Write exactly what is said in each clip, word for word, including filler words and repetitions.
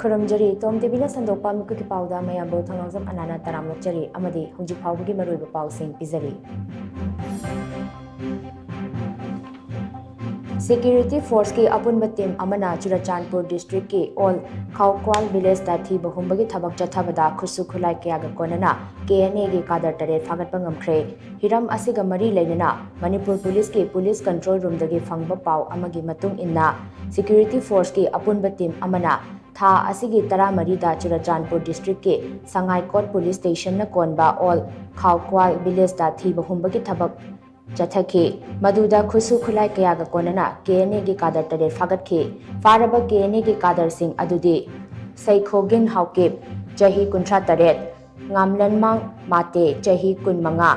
ꯈꯨꯔꯨꯝꯖꯔꯤ꯫ ꯇꯣꯝ ꯇꯤꯚꯤꯅ ꯁꯟꯗꯣꯛꯄ ꯃꯤꯀꯨꯞꯀꯤ ꯄꯥꯎꯗ ꯃꯌꯥꯝꯕꯨ ꯊꯧꯅꯥꯎꯖꯝ ꯑꯅꯥꯅ ꯇꯔꯥꯝꯅ ꯑꯣꯛꯆꯔꯤ ꯑꯃꯗꯤ ꯍꯧꯖꯤꯛ ꯐꯥꯎꯕꯒꯤ ꯃꯔꯨꯑꯣꯏꯕ ꯄꯥꯎꯁꯤꯡ ꯄꯤꯖꯔꯤ꯫ ꯁꯦꯀ꯭ꯌꯨꯔꯤꯇꯤ ꯐꯣꯔꯁꯀꯤ ꯑꯄꯨꯟꯕ ꯇꯤꯝ ꯑꯃꯅ ꯆꯨꯔꯆꯥꯟꯄꯨꯔ ꯗꯤꯁꯇ꯭ꯔꯤꯛꯀꯤ ꯑꯣꯜ ꯈꯥꯎꯀ꯭ꯋꯥꯜ ꯚꯤꯂꯦꯖꯇ ꯊꯤꯕ ꯍꯨꯝꯕꯒꯤ ꯊꯕꯛ ꯆꯠꯊꯕꯗ ꯈꯨꯠꯁꯨ ꯈꯨꯠꯂꯥꯏ ꯀꯌꯥꯒ ꯀꯣꯟꯅꯅ ꯀꯦ ꯑꯦꯟ ꯑꯦꯒꯤ ꯀꯥꯗꯔ ꯇꯔꯦꯠ ꯐꯥꯒꯠꯄ ꯉꯝꯈ꯭ꯔꯦ꯫ ꯍꯤꯔꯝ ꯑꯁꯤꯒ ꯃꯔꯤ ꯂꯩꯅꯅ ꯃꯅꯤꯄꯨꯔ ꯄꯨꯂꯤꯁꯀꯤ ꯄꯨꯂꯤꯁ ꯀꯟꯇ꯭ꯔꯣꯜ ꯔꯨꯝꯗꯒꯤ ꯐꯪꯕ ꯄꯥꯎ ꯑꯃꯒꯤ ꯃꯇꯨꯡ ꯏꯟꯅ, ꯁꯦꯀ꯭ꯌꯨꯔꯤꯇꯤ ꯐꯣꯔꯁꯀꯤ ꯑꯄꯨꯟꯕ ꯇꯤꯝ ꯑꯃꯅ ꯊꯥ ꯑꯁꯤꯒꯤ ꯇꯔꯥꯃꯔꯤꯗ ꯆꯨꯔꯆꯥꯟꯄꯨꯔ ꯗꯤꯁꯇ꯭ꯔꯤꯛꯀꯤ ꯁꯉꯥꯏꯀꯣꯠ ꯄꯨꯂꯤꯁ ꯁ꯭ꯇꯦꯁꯟꯅ ꯀꯣꯟꯕ ꯑꯣꯜ ꯈꯥꯎꯀ꯭ꯋꯥꯜ ꯚꯤꯂꯦꯖꯇ ꯊꯤꯕ ꯍꯨꯝꯕꯒꯤ ꯊꯕꯛ ꯆꯠꯊꯈꯤ꯫ ꯃꯗꯨꯗ ꯈꯨꯠꯁꯨ ꯈꯨꯠꯂꯥꯏ ꯀꯌꯥꯒ ꯀꯣꯟꯅꯅ ꯀꯦ ꯑꯦꯟ ꯑꯦꯒꯤ ꯀꯥꯗꯔ ꯇꯔꯦꯠ ꯐꯥꯒꯠꯈꯤ꯫ ꯐꯥꯔꯕ ꯀꯦ ꯑꯦꯟ ꯑꯦꯒꯤ ꯀꯥꯗꯔꯁꯤꯡ ꯑꯗꯨꯗꯤ ꯁꯩꯈꯣꯒꯤꯟ ꯍꯥꯎꯀꯤꯞ, ꯆꯍꯤ ꯀꯨꯟꯊ꯭ꯔꯥ ꯇꯔꯦꯠ, ꯉꯥꯝꯂꯟꯃꯥꯡ ꯃꯥꯇꯦ, ꯆꯍꯤ ꯀꯨꯟꯃꯉꯥ,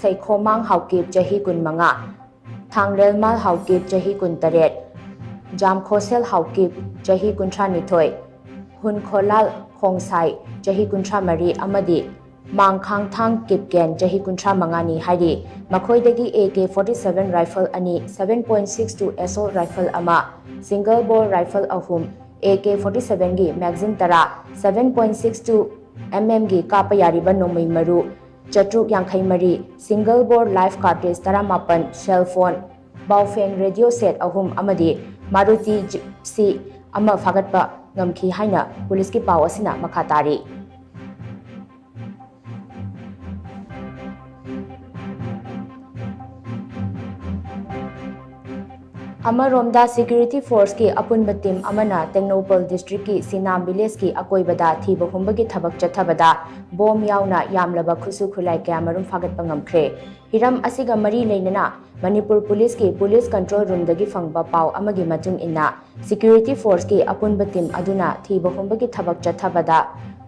ꯁꯩꯈꯣꯃꯥꯡ ꯍꯥꯎꯀꯤꯞ, ꯆꯍꯤ ꯀꯨꯟꯃꯉꯥ, ꯊꯥꯡꯂꯦꯜꯃꯥꯜ ꯍꯥꯎꯀꯤꯞ, ꯆꯍꯤ ꯀꯨꯟꯇꯔꯦꯠ, ꯖꯥꯝꯈꯣꯁꯦꯜ ꯍꯥꯎꯀꯤꯞ, ꯆꯍꯤ ꯀꯨꯟꯊ꯭ꯔꯥꯅꯤꯊꯣꯏ, ꯍꯨꯟꯈꯣꯂꯥꯜ ꯈꯣꯡꯁꯥꯏ, ꯆꯍꯤ ꯀꯨꯟꯊ꯭ꯔꯥꯃꯔꯤ, ꯑꯃꯗꯤ ꯃꯥꯡꯈꯥꯡꯊꯥꯡ ꯀꯤꯞꯀꯦꯟ, ꯆꯍꯤ ꯀꯨꯟꯊ꯭ꯔꯥꯃꯉꯥꯅꯤ ꯍꯥꯏꯔꯤ꯫ ꯃꯈꯣꯏꯗꯒꯤ A K forty seven rifle ꯑꯅꯤ, seven point six two assault rifle ꯑꯃ, ꯁꯤꯡꯒꯜ ꯕꯣꯔ ꯔꯥꯏꯐꯜ ꯑꯍꯨꯝ, ꯑꯦ ꯀꯦ ꯐꯣꯔꯇꯤ ꯁꯚꯦꯟꯒꯤ ꯃꯦꯒꯖꯤꯟ ꯇꯔꯥ, seven point six two M ꯑꯦꯝꯒꯤ ꯀꯥꯞꯄ ꯌꯥꯔꯤꯕ ꯅꯣꯡꯃꯩ ꯃꯔꯨ ꯆꯥꯇ꯭ꯔꯨꯛ ꯌꯥꯡꯈꯩ ꯃꯔꯤ, ꯁꯤꯡꯒꯜ ꯕꯣꯔ ꯂꯥꯏꯐ ꯀꯥꯔꯇ꯭ꯔꯤꯖ ꯇꯔꯥꯃꯥꯄꯟ, ꯁꯦꯜ ꯐꯣꯟ, ꯕꯥꯎꯐꯦꯟ ꯔꯦꯗꯤꯑꯣ ꯁꯦꯠ ꯑꯍꯨꯝ ꯑꯃꯗꯤ ꯃꯥꯔꯨꯇꯤ ꯖꯤꯞꯁꯤ ꯑꯃ ꯐꯥꯒꯠꯄ ꯉꯝꯈꯤ ꯍꯥꯏꯅ ꯄꯨꯂꯤꯁꯀꯤ ꯄꯥꯎ ꯑꯁꯤꯅ ꯃꯈꯥ ꯇꯥꯔꯤ꯫ ꯑꯃꯔꯣꯝꯗ, ꯁꯦꯀ꯭ꯌꯨꯔꯤꯇꯤ ꯐꯣꯔꯁꯀꯤ ꯑꯄꯨꯟꯕ ꯇꯤꯝ ꯑꯃꯅ ꯇꯦꯡꯅꯧꯄꯜ ꯗꯤꯁꯇ꯭ꯔꯤꯛꯀꯤ ꯁꯤꯅꯥꯝ ꯚꯤꯂꯦꯖꯀꯤ ꯑꯀꯣꯏꯕꯗ ꯊꯤꯕ ꯍꯨꯝꯕꯒꯤ ꯊꯕꯛ ꯆꯠꯊꯕꯗ ꯕꯣꯝ ꯌꯥꯎꯅ ꯌꯥꯝꯂꯕ ꯈꯨꯠꯁꯨ ꯈꯨꯠꯂꯥꯏ ꯀꯌꯥꯃꯔꯨꯝ ꯐꯥꯒꯠꯄ ꯉꯝꯈ꯭ꯔꯦ꯫ ꯍꯤꯔꯝ ꯑꯁꯤꯒ ꯃꯔꯤ ꯂꯩꯅꯅ ꯃꯅꯤꯄꯨꯔ ꯄꯨꯂꯤꯁꯀꯤ ꯄꯨꯂꯤꯁ ꯀꯟꯇ꯭ꯔꯣꯜ ꯔꯨꯝꯗꯒꯤ ꯐꯪꯕ ꯄꯥꯎ ꯑꯃꯒꯤ ꯃꯇꯨꯡ ꯏꯟꯅ, ꯁꯦꯀ꯭ꯌꯨꯔꯤꯇꯤ ꯐꯣꯔꯁꯀꯤ ꯑꯄꯨꯟꯕ ꯇꯤꯝ ꯑꯗꯨꯅ ꯊꯤꯕ ꯍꯨꯝꯕꯒꯤ ꯊꯕꯛ ꯆꯠꯊꯕꯗ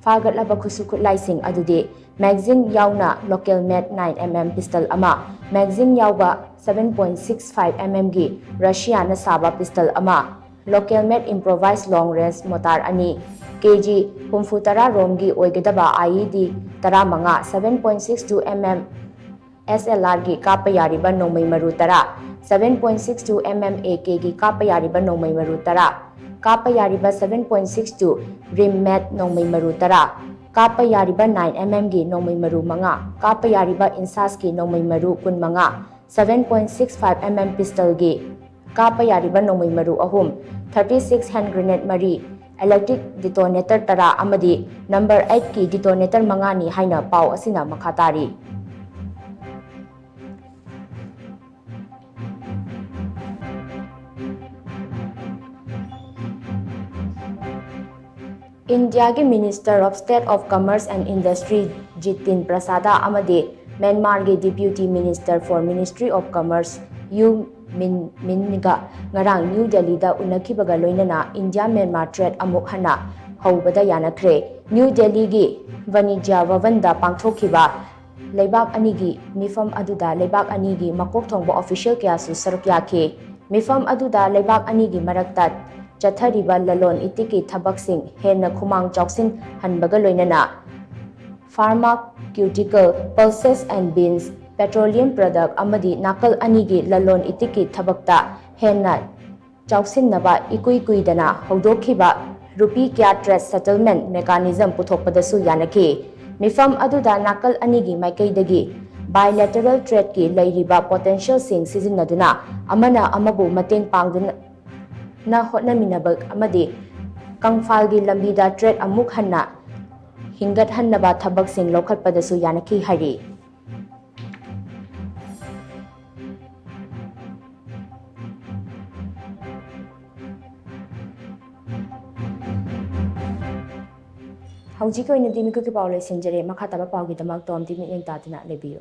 ꯐꯥꯒꯠꯂꯕ ꯈꯨꯠꯁꯨ ꯈꯨꯠꯂꯥꯏꯁꯤꯡ ꯑꯗꯨꯗꯤ ꯃꯦꯒꯖꯤꯟ ꯌꯥꯎꯅ ꯂꯣꯀꯦꯜ ꯃꯦꯗ ꯅꯥꯏꯟ ꯑꯦꯝ ꯑꯦꯝ ꯄꯤꯁꯇꯜ ꯑꯃ, ꯃꯦꯒꯖꯤꯟ ꯌꯥꯎꯕ seven point six five M ꯑꯦꯝꯒꯤ ꯔꯁꯤꯌꯥꯅ ꯁꯥꯕ ꯄꯤꯁꯇꯜ ꯑꯃ, ꯂꯣꯀꯦꯜ ꯃꯦꯗ ꯏꯝꯄ꯭ꯔꯣꯚꯥꯏꯖ ꯂꯣꯡ ꯔꯦꯟꯖ ꯃꯣꯇꯥꯔ ꯑꯅꯤ, ꯀꯦ ꯖꯤ ꯍꯨꯝꯐꯨ ꯇꯔꯥ ꯔꯣꯝꯒꯤ ꯑꯣꯏꯒꯗꯕ ꯑꯥꯏ ꯏ ꯗꯤ ꯇꯔꯥꯃꯉꯥ, seven point six two M M S L ꯑꯥꯔꯒꯤ ꯀꯥꯞꯄ ꯌꯥꯔꯤꯕ ꯅꯣꯡꯃꯩ ꯃꯔꯨ ꯇꯔꯥ, seven point six two M M A ꯀꯦꯒꯤ ꯀꯥꯞꯄ ꯌꯥꯔꯤꯕ ꯅꯣꯡꯃꯩ ꯃꯔꯨ ꯇꯔꯥ, ꯀꯥꯞꯄ ꯌꯥꯔꯤꯕ seven point six two ꯔꯤꯝ ꯃꯦꯠ ꯅꯣꯡꯃꯩ ꯃꯔꯨ ꯇꯔꯥ, ꯀꯥꯞꯄ ꯌꯥꯔꯤꯕ nine M M ꯒꯤ ꯅꯣꯡꯃꯩ ꯃꯔꯨ ꯃꯉꯥ, ꯀꯥꯞꯄ ꯌꯥꯔꯤꯕ ꯏꯟꯁꯥꯁꯀꯤ ꯅꯣꯡꯃꯩ ꯃꯔꯨ ꯀꯨꯟꯃꯉꯥ, seven point six five M M ꯄꯤꯁꯇꯜꯒꯤ ꯀꯥꯞꯄ ꯌꯥꯔꯤꯕ ꯅꯣꯡꯃꯩ ꯃꯔꯨ ꯑꯍꯨꯝ, thirty six hand grenade ꯃꯔꯤ, electric detonator ꯇꯔꯥ ꯑꯃꯗꯤ number eight ꯀꯤ detonator ꯃꯉꯥꯅꯤ ꯍꯥꯏꯅ ꯄꯥꯎ ꯑꯁꯤꯅ ꯃꯈꯥ ꯇꯥꯔꯤ꯫ ꯏꯟꯗꯤꯌꯥꯒꯤ Minister of State of Commerce and Industry Jitin Prasad ꯑꯃꯗꯤ ꯃ꯭ꯌꯥꯟꯃꯥꯔꯒꯤ Deputy Minister for Ministry of Commerce U Min ꯃꯤꯟꯒ ꯉꯔꯥꯡ ꯅ꯭ꯌꯨ ꯗꯦꯜꯂꯤꯗ ꯎꯅꯈꯤꯕꯒ ꯂꯣꯏꯅꯅ ꯏꯟꯗꯤꯌꯥ ꯃ꯭ꯌꯥꯟꯃꯥꯔ ꯇ꯭ꯔꯦꯗ ꯑꯃꯨꯛ ꯍꯟꯅ ꯍꯧꯕꯗ ꯌꯥꯅꯈ꯭ꯔꯦ꯫ ꯅ꯭ꯌꯨ ꯗꯦꯜꯂꯤꯒꯤ ꯚꯅꯤꯖ꯭ꯌ ꯚꯕꯟꯗ ꯄꯥꯡꯊꯣꯛꯈꯤꯕ ꯂꯩꯕꯥꯛ ꯑꯅꯤꯒꯤ ꯃꯤꯐꯝ ꯑꯗꯨꯗ ꯂꯩꯕꯥꯛ ꯑꯅꯤꯒꯤ ꯃꯀꯣꯛ ꯊꯣꯡꯕ ꯑꯣꯐꯤꯁꯤꯌꯦꯜ ꯀꯌꯥꯁꯨ ꯁꯔꯨꯛ ꯌꯥꯈꯤ꯫ ꯃꯤꯐꯝ ꯑꯗꯨꯗ ꯂꯩꯕꯥꯛ ꯑꯅꯤꯒꯤ ꯃꯔꯛꯇ ꯆꯠꯊꯔꯤꯕ ꯂꯂꯣꯟ ꯏꯇꯤꯛꯀꯤ ꯊꯕꯛꯁꯤꯡ ꯍꯦꯟꯅ ꯈꯨꯃꯥꯡ ꯆꯥꯎꯁꯤꯟꯍꯟꯕꯒ ꯂꯣꯏꯅꯅ pharmaceutical, pulses and beans, petroleum product ꯑꯃꯗꯤ ꯅꯥꯀꯜ ꯑꯅꯤꯒꯤ ꯂꯂꯣꯟ ꯏꯇꯤꯛꯀꯤ ꯊꯕꯛꯇ ꯍꯦꯟꯅ ꯆꯥꯎꯁꯤꯟꯅꯕ ꯏꯀꯨꯏ ꯀꯨꯏꯗꯅ ꯍꯧꯗꯣꯛꯈꯤꯕ ꯔꯨꯄꯤ ꯀ꯭ꯌꯥ ꯇ꯭ꯔꯦꯗ ꯁꯦꯇꯜꯃꯦꯟꯠ ꯃꯦꯀꯥꯅꯤꯖꯝ ꯄꯨꯊꯣꯛꯄꯗꯁꯨ ꯌꯥꯅꯈꯤ꯫ ꯃꯤꯐꯝ ꯑꯗꯨꯗ ꯅꯥꯀꯜ ꯑꯅꯤꯒꯤ ꯃꯥꯏꯀꯩꯗꯒꯤ bilateral ꯇ꯭ꯔꯦꯗꯀꯤ ꯂꯩꯔꯤꯕ ꯄꯣꯇꯦꯟꯁꯤꯌꯦꯜꯁꯤꯡ ꯁꯤꯖꯤꯟꯅꯗꯨꯅ ꯑꯃꯅ ꯑꯃꯕꯨ ꯃꯇꯦꯡ ꯄꯥꯡꯗꯨꯅ ꯍꯣꯠꯅꯃꯤꯟꯅꯕ ꯑꯃꯗꯤ ꯀꯪꯐꯥꯜꯒꯤ ꯂꯝꯕꯤꯗ ꯇ꯭ꯔꯦꯗ ꯑꯃꯨꯛ ꯍꯟꯅ ꯍꯤꯡꯒꯠꯍꯟꯅꯕ ꯊꯕꯛꯁꯤꯡ ꯂꯧꯈꯠꯄꯗꯁꯨ ꯌꯥꯅꯈꯤ ꯍꯥꯏꯔꯤ꯫ ꯍꯧꯖꯤꯛꯀꯤ ꯑꯣꯏꯅꯗꯤ ꯃꯤꯀꯨꯞꯀꯤ ꯄꯥꯎ ꯂꯣꯏꯁꯤꯟꯖꯔꯦ꯫ ꯃꯈꯥ ꯇꯥꯕ ꯄꯥꯎꯒꯤꯗꯃꯛ ꯇꯣꯝꯗꯤ ꯃꯤꯠꯌꯦꯡ ꯇꯥꯗꯨꯅ ꯂꯩꯕꯤꯌꯨ꯫